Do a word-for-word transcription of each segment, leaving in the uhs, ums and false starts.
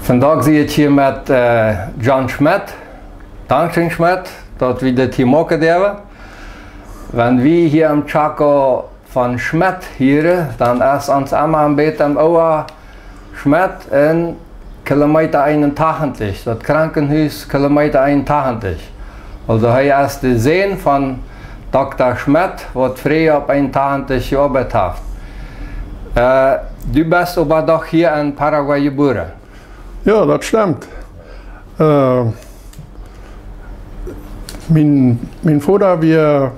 Vondoag sie ekj hia met, äh, John Schmidt. Dankscheen, Schmidt, daut wie dit hia moaken derwen. Wan wie hia em Chaco von Schmidt hieren, dan es ons emma een bät em Oa Schmidt un Kilomeeta eenuntachentich, daut Krankenhus Kilomeeta eenuntachentich. Aulsoo, hee es de Sän von Dokta Schmidt, waut fräa opp eenuntachentich jeoabeit haft. Äh, du best oba doch hia en Paraguay jebuaren. Jo, daut stemt. Äh, mien, mien Voda wia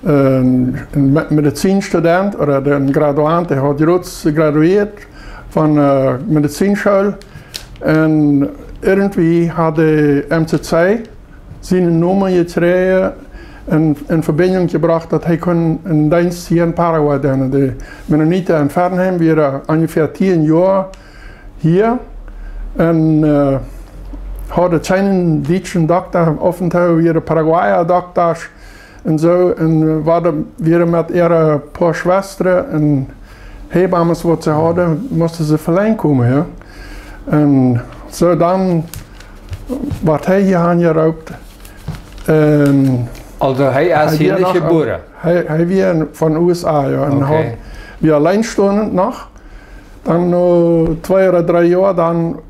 een, een Me-, Medizinstudent ooda een Graduant, hee haud jrods jegraduieet von, äh, Medizinschool. Un irjentwie haud de M C C sienen Nomen jekjräajen un en Vebinjunk jebrocht, daut hee kunn een Deenst hia en Paraguay doonen. De Mennoniten en Fernheim wieren onjefäa tieen Joa hia un, äh, hauden kjeenen dietschen Dokta, oftentoo wieren Paraguaya Doktasch un soo, un, äh, wieren, wieren met äare poa Schwestren un Hebammes, waut see hauden, musten see veleicht komen, jo. Un soo dan wort hee hia aunjeroopt. Un Aulsoo, hee es hee hia wia nich noch, jebuaren? Hee, hee wia von U S A, jo. Un Okay. haud, wia auleen stonen noch. Dan no twee ooda dree Joa, dan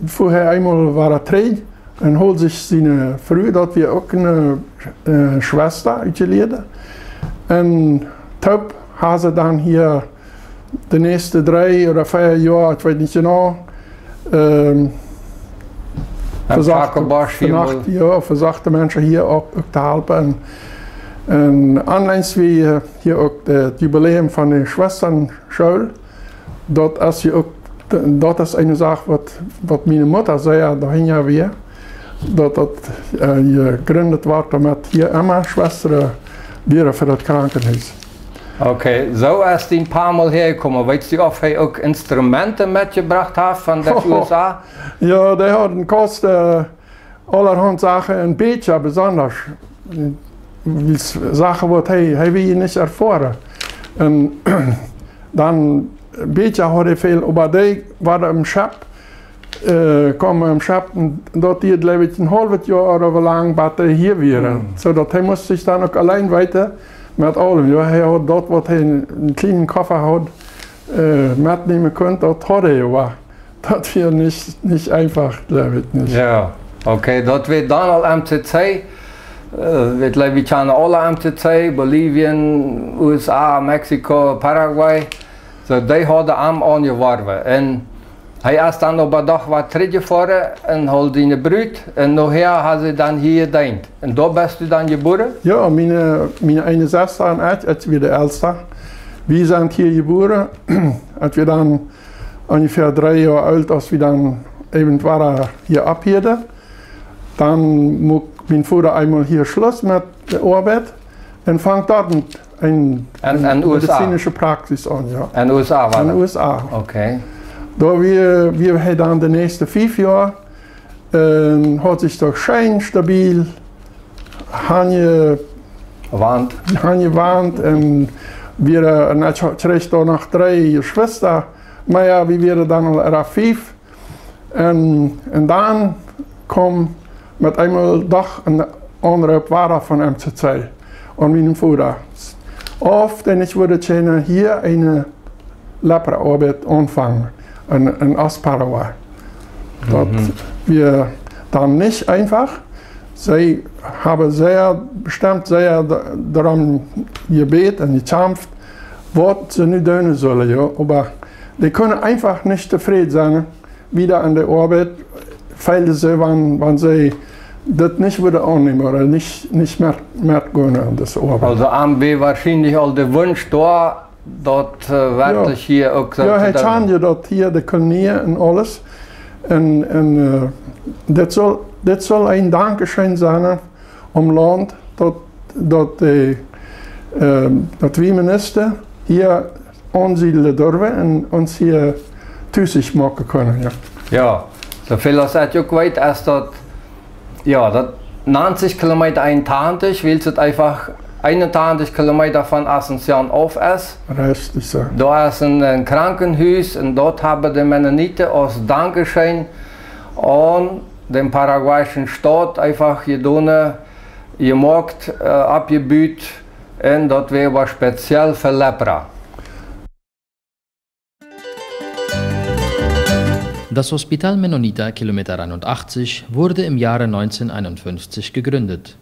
fua hee eemol wada trigj un hold sikj siene Fru, daut wia uk eene, äh, Schwesta, utjelieede. Un toop haben see dan hia de näakjste dree ooda vea Joa, ekj weet nich jeneiw, ähm, Em vesocht, Chaco Bosch hia vesocht, mol. jo, vesocht de Menschen hia uk, uk to halpen. Un, un aunleidens wie, äh, hia uk daut Jubiläum von de Schwestenschool, daut es hia uk, daut es eene Sach, waut, waut miene Mutta sea doahinja wia, daut daut, äh, jejrindt wort, doamet hia emma Schwestren wieren fa daut Krankenhus. Okay, soo es dee een poa Mol häajekomen. Weetst du, auf hee uk Instrumenten metjebrocht haft von de U S A? Jo, dee haud een Kost, äh, aulahaunt Sachen un Bieekja besonda. Äh, Sachen, waut hee, hee wia nich erfoaren. Un dan Bieekja haud hee väl, oba dee wieren em Schepp, äh, kjeemen em Schepp, un daut dieed, jleew ekj, een haulwet Joa ooda woo lang, bat dee hia wieren. Hm. Soo daut hee must sikj dan uk auleen weeten met aules. Jo, hee haud daut, waut hee een, een kjlienen Koffa haud, äh, metnämen kunnt, daut haud hee jo. Daut wia nich, nich eefach, jleew ekj nich. Jo, okay, daut wia dan aul M C C. Äh, wie, jleew ekj, kjanen aule M C C, Bolivien, U S A, Mexiko, Paraguay. Soo, dee hauden am aunjeworwen. Un hee es dan oba doch wada trigjjefoaren un hold siene Brut. Un nohäa haben see dan hia jedeent. Un doa best du dan jebuaren? Jo, miene, miene eene Sesta un ekj, ekj wia de Elsta. Wie sent hia jebuaren. Ekj wia dan onjefäa dree Joa oolt, aus wie dan äwent wada hia opphieden. Dan muak mien Voda eemol hia Schluss met de Oabeit un funk doa een, een, En, een en U S A? medizinische Praxis aun, jo. En U S A wia En daut? U S A. Okay. Doa wia, wia hee dan de näakjste fief Joa un haud sikj doch scheen stabil aunje-, Wand. aunjewant un wia, äh, un ekj kjrieech doa noch dree Jeschwista. Oba jo, wie wieren dan aul eraf fief. Un, un dan kjeem met eemol doch een Aunroop wada von M C C aun mienen Voda, auf dee nich wudd kjennen hia eene Lepraoabeit aunfangen en, en Ost-Paraguay. Daut Mhm. wia dan nich eefach. See haben sea, bestemt sea d-, doarom jebät un jekjamft, waut see nu doonen sullen, jo. Oba dee kunnen eefach nich tofräd sennen wieda aun de Oabeit, wiels see, wan, wan see daut nich wudden aunnämen ooda nich, nich met, metgonen aun dise Oabeit. Aulsoo, am wia woarschienlich aul de Wunsch doa, daut, äh, Jo. werkjlich hia uk soo Jo, to hee doonen. kjand jo daut hia, de Kolonie un aules. Un, un, äh, dit saul, dit saul een Dankscheen sennen, äh, aum Launt, daut, daut de, ähm, daut wie Minister hia aunsiedlen durwen un ons hia tus moaken kjennen, jo. Jo, soo väl aus ekj uk weet, es daut, jo, daut negentig Kilometer eenuntachentich, wiels et eefach eenuntachentich Kilometer von Asunción auf es. Rechtich soo. Doa es een, een Krankenhus un doa haben de Mennoniten aus Dankscheen aun dän paraguayischen Staut eefach jedonen, jemoakt, äh, oppjebut, un daut wia oba speziell fa Lepra. Das Hospital Mennonita Kilometer einundachtzig wurde im Jahre neunzehnhunderteinundfünfzig gegründet.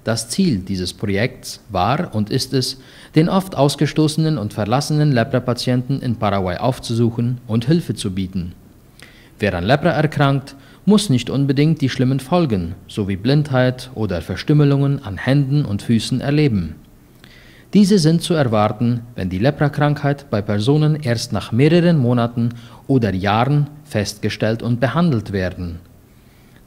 Das Ziel dieses Projekts war und ist es, den oft ausgestoßenen und verlassenen Lepra-Patienten in Paraguay aufzusuchen und Hilfe zu bieten. Wer an Lepra erkrankt, muss nicht unbedingt die schlimmen Folgen, so wie Blindheit oder Verstümmelungen an Händen und Füßen erleben. Diese sind zu erwarten, wenn die Leprakrankheit bei Personen erst nach mehreren Monaten oder Jahren festgestellt und behandelt werden.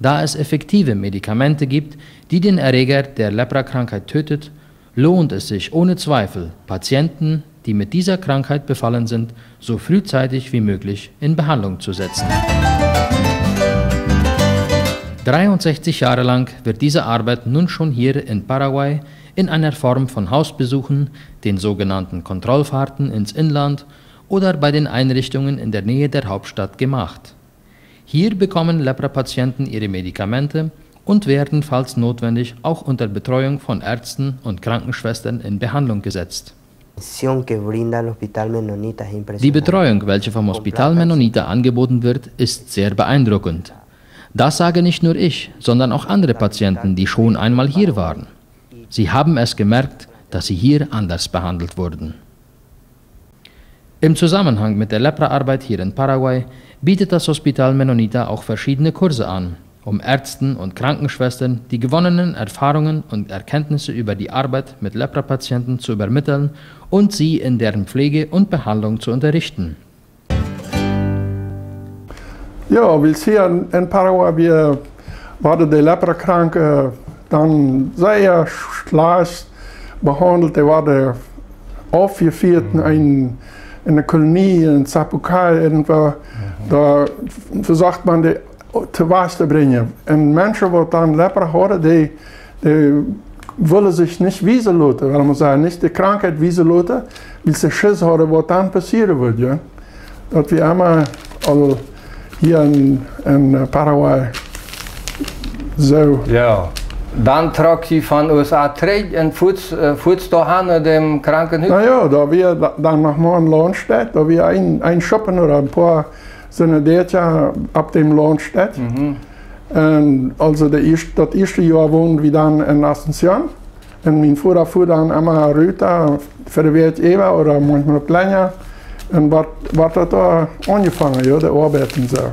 Da es effektive Medikamente gibt, die den Erreger der Leprakrankheit tötet, lohnt es sich ohne Zweifel, Patienten, die mit dieser Krankheit befallen sind, so frühzeitig wie möglich in Behandlung zu setzen. Dreiundsechzig Jahre lang wird diese Arbeit nun schon hier in Paraguay in einer Form von Hausbesuchen, den sogenannten Kontrollfahrten ins Inland oder bei den Einrichtungen in der Nähe der Hauptstadt gemacht. Hier bekommen Lepra-Patienten ihre Medikamente und werden, falls notwendig, auch unter Betreuung von Ärzten und Krankenschwestern in Behandlung gesetzt. Die Betreuung, welche vom Hospital Mennonita angeboten wird, ist sehr beeindruckend. Das sage nicht nur ich, sondern auch andere Patienten, die schon einmal hier waren. Sie haben es gemerkt, dass sie hier anders behandelt wurden. Im Zusammenhang mit der Lepra-Arbeit hier in Paraguay bietet das Hospital Mennonita auch verschiedene Kurse an, um Ärzten und Krankenschwestern die gewonnenen Erfahrungen und Erkenntnisse über die Arbeit mit Lepra-Patienten zu übermitteln und sie in deren Pflege und Behandlung zu unterrichten. Jo, wiels hia en, en Paraguay wia, worden de Leprakranke dan sea schlajcht behaundelt. Dee worden aufjefieet en, en eene Kolonie, en Zapucay, irjentwoo. Doa vesocht maun dee to Wajch to brinjen. Un Menschen, waut dan Lepra hauden, dee dee wullen sikj nich wiesen loten, well wie sajen, nich de Krankheit wiesen loten, wiels see Schiss hauden, waut dan passieren wudd, jo. Daut wia emma aul hia en, en, äh, Paraguay soo. Jo. Dan trock jie von U S A trigj un fuats, äh, fuats doahan no däm Krankenhus? Na jo, doa wia da-, dan noch mau een Laundstäd, doa wia een, een Schuppen ooda een poa sent Däakja opp däm Laundstäd. Mhm. Un aulsoo de ieescht-, daut ieeschte Joa wonden wie dan en Asunción. Un mien Voda fua dan emma rut fa de Wäakj äwa ooda maunchmol uk lenja. Un waut, waut daut doa aunjefongen, jo, de Oabeit un soo.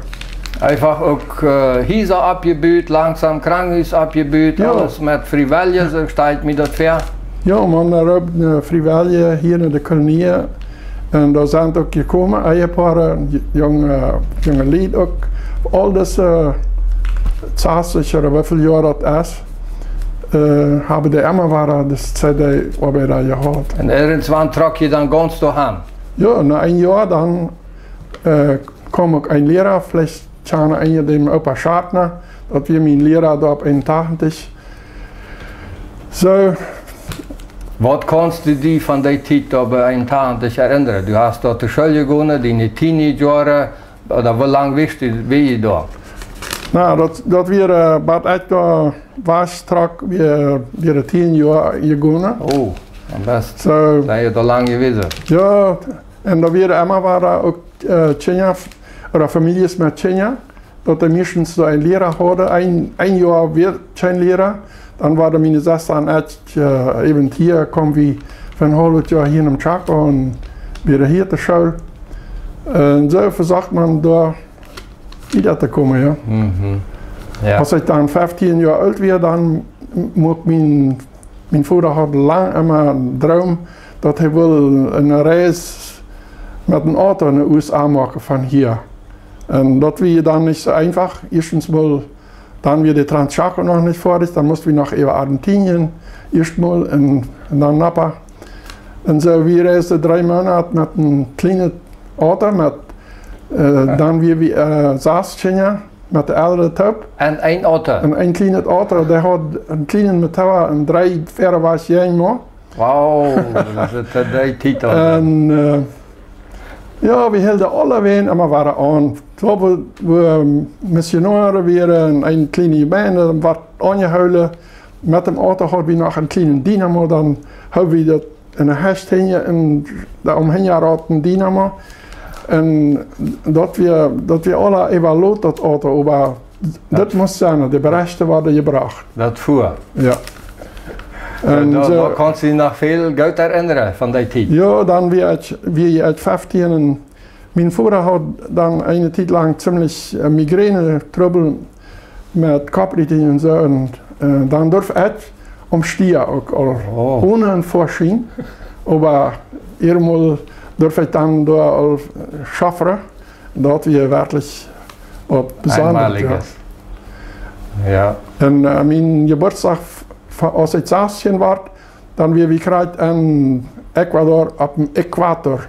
Eefach uk, äh, Hiesa oppjebut, langsom Krankenhus oppjebut, jo, aules met Friwellje, soo stal ekj mie daut väa. Jo, maun roopt, äh, Friwellje hia en de Kolonie. Un doa sent uk jekomen, Ehepoaren, j-, junge, junge Lied uk. Aul dise, äh, sastich ooda woo väl Joa daut es, äh, haben dee emma wada dise C D-Oabeit jehaut. Un irjentwan trock jie dan gaunz doahan? Jo, no een Joa dan, äh, kjeem uk een Liera, veleicht kjanen eenje dän Opa Schartner, daut wia mien Liera doa opp eenuntachentich. Soo. Waut kaust du die von dee Tiet doa bie eenuntachentich erinnren? Du hast doa to School jegonen, diene Teenagerjoaren, ooda woo lang wia jie, wia jie doa? Na, daut, daut wia, äh, bie ekj doa wia, trock, wia, wia tieen Joa jegonen. Oh, dan best, soo, sent jie doa lang jewast. Jo, un doa wieren emma wada uk, äh, Kjinja, ooda Famieljes met Kjinja, daut dee meistens soo een Liera hauden. Een, een Joa wia kjeen Liera. Dan wieren miene Sesta un ekj, äh, äwent hia, kjeemen wie fa een haulwet Joa hia no Chaco un wieren hia to School. Un soo vesocht maun doa wieda to komen, jo. Mhm. Jo. Aus ekj dan feftieen Joa oolt wia, dan m-, muak mien Mien Voda haud lang emma een Droom, daut hee wull eene Reis met een Auto no de U S A moaken von hia. Un daut wia dan nich soo eenfach. Ieeschtens mol, dan wia de Transchaco noch nich foadich, dan musten wie noch äwa Argentinien, ieescht mol un, un dan Napa. Un soo, wie reisden dree Moonat met een kjlienet Auto, met, äh, dan wia wie, äh, sastich Kjinja met de Elren toop. En een Auto? En een kjlienet Auto, dee haud een kjlienen Motor un dree Väawajch, jo. Wow, daut es de Titel. Un, äh, Jo, wie hilden aulawäajen emma wada aun. Doa, wua, wua Missionoaren wieren, eene kjliene Jemeent, dan wort aunjehoolen. Met däm Auto haud wie noch een kjlienen Dynamo, dan haud wie daut enne Hecht hinjen un doa omhinja raut een Dynamo. Un daut wia, daut wia aula äwalot, daut Auto, oba daut must sennen, de Berechte worden jebrocht. Daut fua. Jo. Un doa, soo, doa kaust du noch väl goot erinnren von dee Tiet. Jo, dan wia ekj, wia ekj feftieen un mien Voda haud dan eene Tiet lang ziemlich, äh, Migränetrubbel met Kopprietinj un soo. Un, äh, dan durf ekj om Stia uk aul, oh, onen een Foaschien. Oba eemol durf ekj dan doa aul schaufren. Daut wia werkjlich waut Besondret, jo. Eenmaliges. Jo. Un, äh, mien Jeburtsdach, aus ekj sastieen wort, dan wia wie krakjt en Ecuador opp dän Äquator.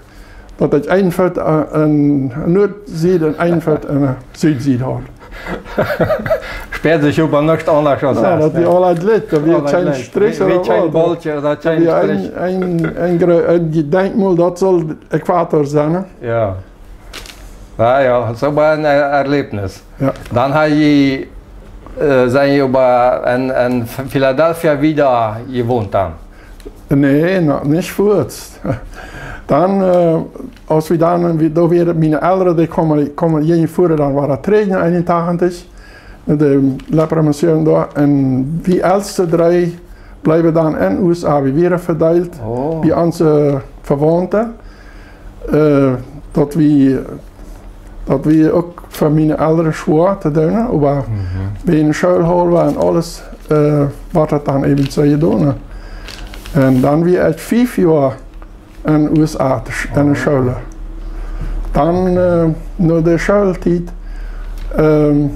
Daut ekj een Foot, äh, en Nuadsied un een Foot en Südsied haud. Spieed sikj oba nuscht aundasch aus daut, jo, daut wia aula jlikj, daut wia kjeen Strich ooda waut. Daut wia een, een, een gro-, een Denkmol, daut saul Äquator sennen, ne? Jo. Jo, jo, daut wia een Er-, Erlebnis. Jo. Dan ha jie, äh, sent jie oba en, en F-, Philadelphia wieda jewont dan? Nä, noch nich fuaz. Dan, äh, aus wie dan, wie, doa wieren miene Elren, dee kjeemen, kjeemen, jie fuaren dan wada trigj no eenuntachentich, de Lepra Mission doa. Un wie elste dree bleewen dan en U S A. Wie wieren vedeelt, oh, bie onse Vewaunte. Äh, daut wia, daut wia uk fa miene Elren schwoa to doonen, oba, mhm, wäajen Schoolhoolwa un aules, äh, wort daut dan äwen soo jedonen. Un dan wia ekj fief Joa en U S A to sch-, en de School. Dan, äh, no de Schooltiet, ähm,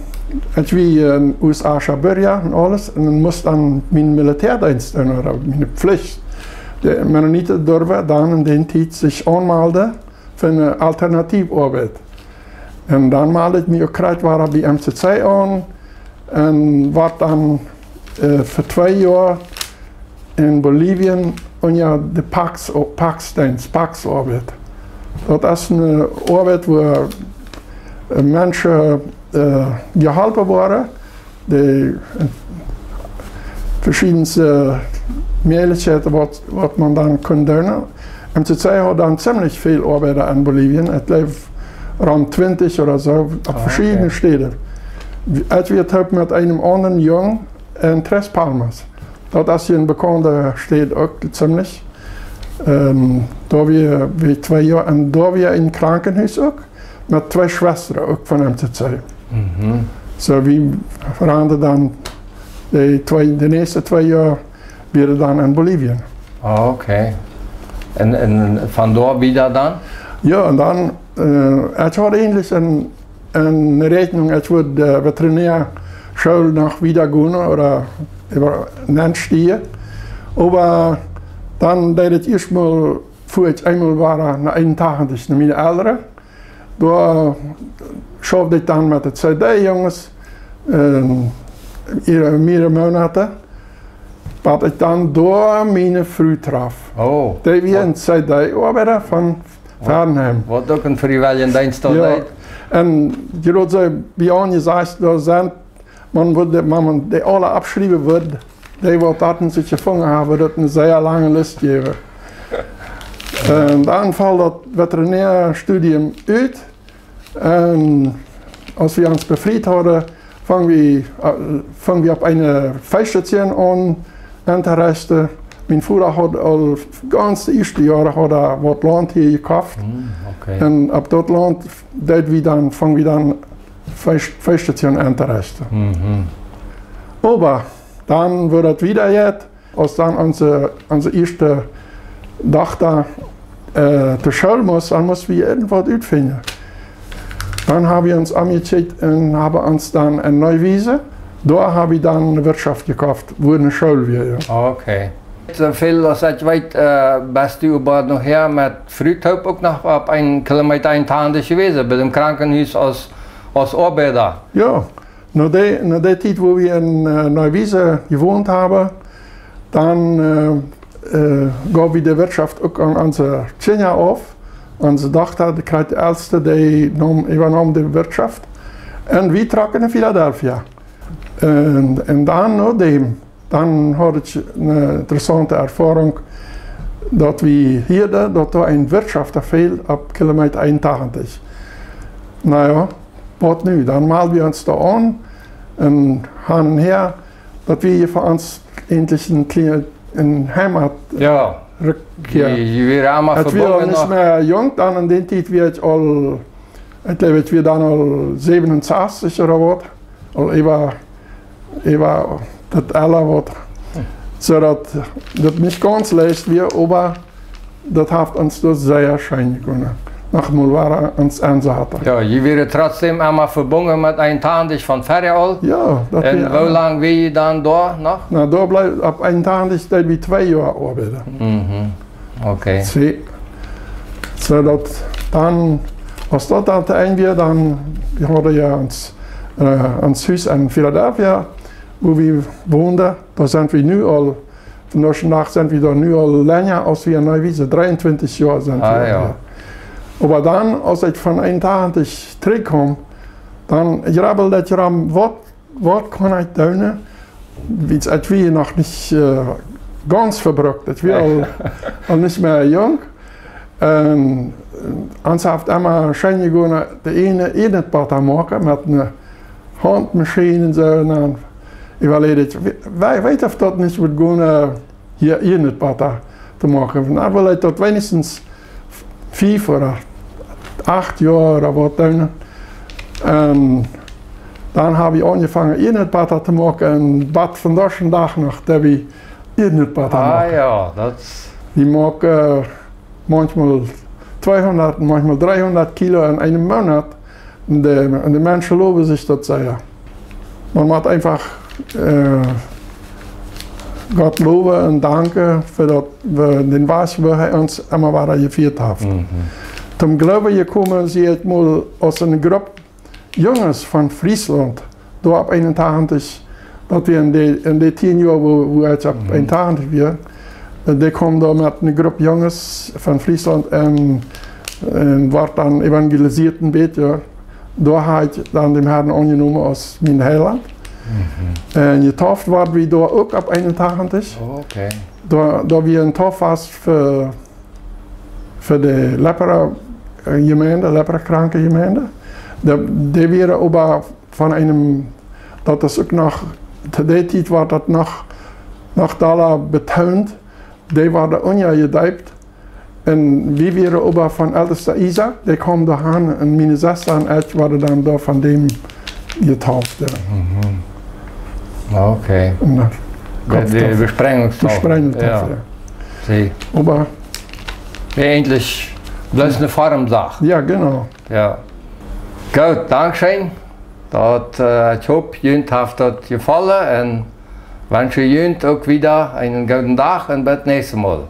ekj wia en U S A Schaburja un aules, un dan must dan mienen Militäadeenst doonen, ooda miene Pflicht. De Mennoniten durwen dan en dee Tiet sikj aunmalden fa eene Alternativoabeit. Un dan mald ekj mie uk krakjt wada bie M C C aun un wort dan, äh, fa twee Joa en Bolivien unja de Pax, Paxdeenst, Paxoabeit. Daut es eene Oabeit, wua, äh, Menschen, äh, jeholpen woaren, de, äh, veschiedenste Mäajlichkjeiten, waut, waut maun dan kunn doonen. M C C haud dan ziemlich väl Oabeida en Bolivien. Ekj jleew, rom twintich ooda soo, opp, ah, okay, veschiedne Städen. Ekj wia toop met eenem aundren Jung en Tres Palmas. Daut es hia eene bekaunde Staut uk ziemlich. Ähm, doa wia, wia twee Joa, un doa wia een Krankenhus uk, met twee Schwestren uk von M C C. Mhm. Soo, wie randen dan de twee, de näakjste twee Joa wada dan en Bolivien. Ah, okay. Un, un von doa wieda dan? Jo, un dan, äh, ekj haud eejentlich een, eene Räakjnunk, ekj wudd, äh, Veterinäaschool noch wieda gonen ooda äwa, nenn stiejen. Oba dan deed ekj ieescht mol, fua ekj eemol wada no eenuntachentich no miene Elren. Doa schaufd ekj dan met de C D-Junges, ähm, äare, mearere Moonaten, bat ekj dan doa miene Fru traf. Oh. Dee wia een C D-Oabeida von Fernheim. Waut uk een friewelljen Deenst deed. Jo. Un jie wudden soo, bie ons jesajcht, doa sent, maun wudd, wan maun dee aula aufschriewen wudd, dee waut doa sikj jefungen haben, daut eene sea lange List jäwen. Un dan foll daut Veterinärstudium ut. Un aus wie ons befriet hauden, fungen wie, äh, fungen wie opp eene Feldstatsjoon aun, auntorechten. Mien Voda haud aul gaunz de ieeschte Joaren haud hee waut Launt hia jekoft. Hm, okay. Un opp daut Launt deed wie dan, fungen wie dan Feld-, Feldstatsjoon auntorechten. Mhm. Oba dan wort daut wieda jet, aus dan onse, onse ieeschte Dochta, äh, to School must, dan must wie irjentwaut utfinjen. Dan hab wie ons omjekjikjt un haben ons dan en Neuwiesen, doa hab wie dan eene Wirtschoft jekoft, wua eene School wia, jo. Okay. Soo väl aus ekj weet, äh, best du oba nohäa met Fru toop uk noch opp een Kilometa entfernt jewast, bie däm Krankenhus aus, aus Oabeida. Jo, no dee, no dee Tiet, wua wie en, äh, Neuwiesen jewont haben, dan, äh, äh, jeef wie de Wirtschoft uk aun onse Kjinja auf. Onse Dochta, de kjrieech de elste, dee neem, äwneem de Wirtschaft. Un wie trocken no Philadelphia. Un, un dan no däm, dan haud ekj eene interessaunte Erfoarunk, daut wie hieeden, daut doa eene Wirtschaft fäld opp Kilometa eentachentich. Na jo, waut nu? Dan meld wie ons doa aun un han un häa, daut wie hia fa ons eejentlich eene kjliene, eene Heimat, jo, rikjkjrieen. Wie, wie wieren emma vebungen noch. Ekj wia nich mea junk, dan en dee Tiet wia ekj aul, ekj jleew, ekj wia dan aul säwenunsastich ooda waut. Aul äwa, äwa daut Ella waut. Soo daut, daut nich gaunz leicht wia, oba daut haft ons doa sea scheen jegonen. Noch mol wada ons Ensatz. Jo, jie wieren trotzdäm emma vebungen met Eentachentich von Ferjol. Jo, daut wia. Un woo lang wia jie dan doa noch? Na, doa bleef, opp Eentachentich deed wie twee Joa oabeiden. Mhm. Okay. See, soo daut dan, aus daut dan to Enj wia, dan, wie hauden jo ons, äh, ons Hus en Philadelphia, wua wie wonden. Doa sent wie nu aul, vondoag dän Dach sent wie doa nu aul lenja aus wie en Neuwiesen, dreeuntwintich Joa sent wie doa. Ah, jo. Oba dan, aus ekj von Eentachentich trigjkjeem, dan jrabbeld ekj rom, waut, waut kaun ekj doonen? Wiels ekj wia noch nich, äh, gaunz vebrukt. Ekj wia aul, aul nich mea junk. Un ons haft emma scheen jegonen, de eene Iernetbotta moaken met eene Hauntmaschien un soo. Un dan äwaläd ekj, wie-, wie-, weet, auf daut nich wudd gonen, äh, hia Iernetbotta to moaken. Dan well ekj daut weinichstens fief ooda acht Joa ooda waut doonen. Un dan hab wie aunjefongen Iernetbotta to moaken un bat vondoag dän Dach noch, daut wie Iernetbotta moaken. Ah jo, daut. Wie moaken, äh, maunchmol tweehundat, maunchmol dreehundat Kilo en eenem Moonat. Un de, un de Menschen lowen sikj daut sea. Maun mott eefach, äh, Gott lowen un danken fa daut, wie dän Wajch, wua hee ons emma wada jefieet haft. Mhm. Toom Gloowen jekomen sie ekj mol aus eene Grupp Junges von Friesland, doa opp Eentachentich, daut wia en dee, en dee tieen Joa, wua, wua ekj opp, mhm, Eentachentich wia, äh, dee kjeemen doa met eene Grupp Junges von Friesland un, un wort dan evangelisieet een bät. Doa hab ekj dan dän Herrn aunjenomen aus mien Heilaunt. Mhm. Un jetauft worden wie doa uk opp Eentachentich. Oh, okay. Doa, doa wia een Tauffast fa fa de Lepra, äh, Jemeent, Leprakranke Jemeent. Dee, dee wieren oba von eenem, daut es uk noch, to dee Tiet wort daut noch, noch dolla betoont, dee worden unjajedeept. Un wie wieren oba von Eltesta Isaak, dee kjeem doa han un miene Sesta un ekj worden dan doa von däm jetauft, jo. Mhm. Okay. Un daut, de, de Kopftaufe. Besprengungstaufe. Besprengungstaufe, jo. Jo. See. Oba eejentlich bloos ne Formsach. Jo, genau. Jo. Goot, dankscheen. Daut, äh, ekj hop, junt haft daut jefollen un wensch junt uk wada eenen gooden Dach un bat näakjstet Mol.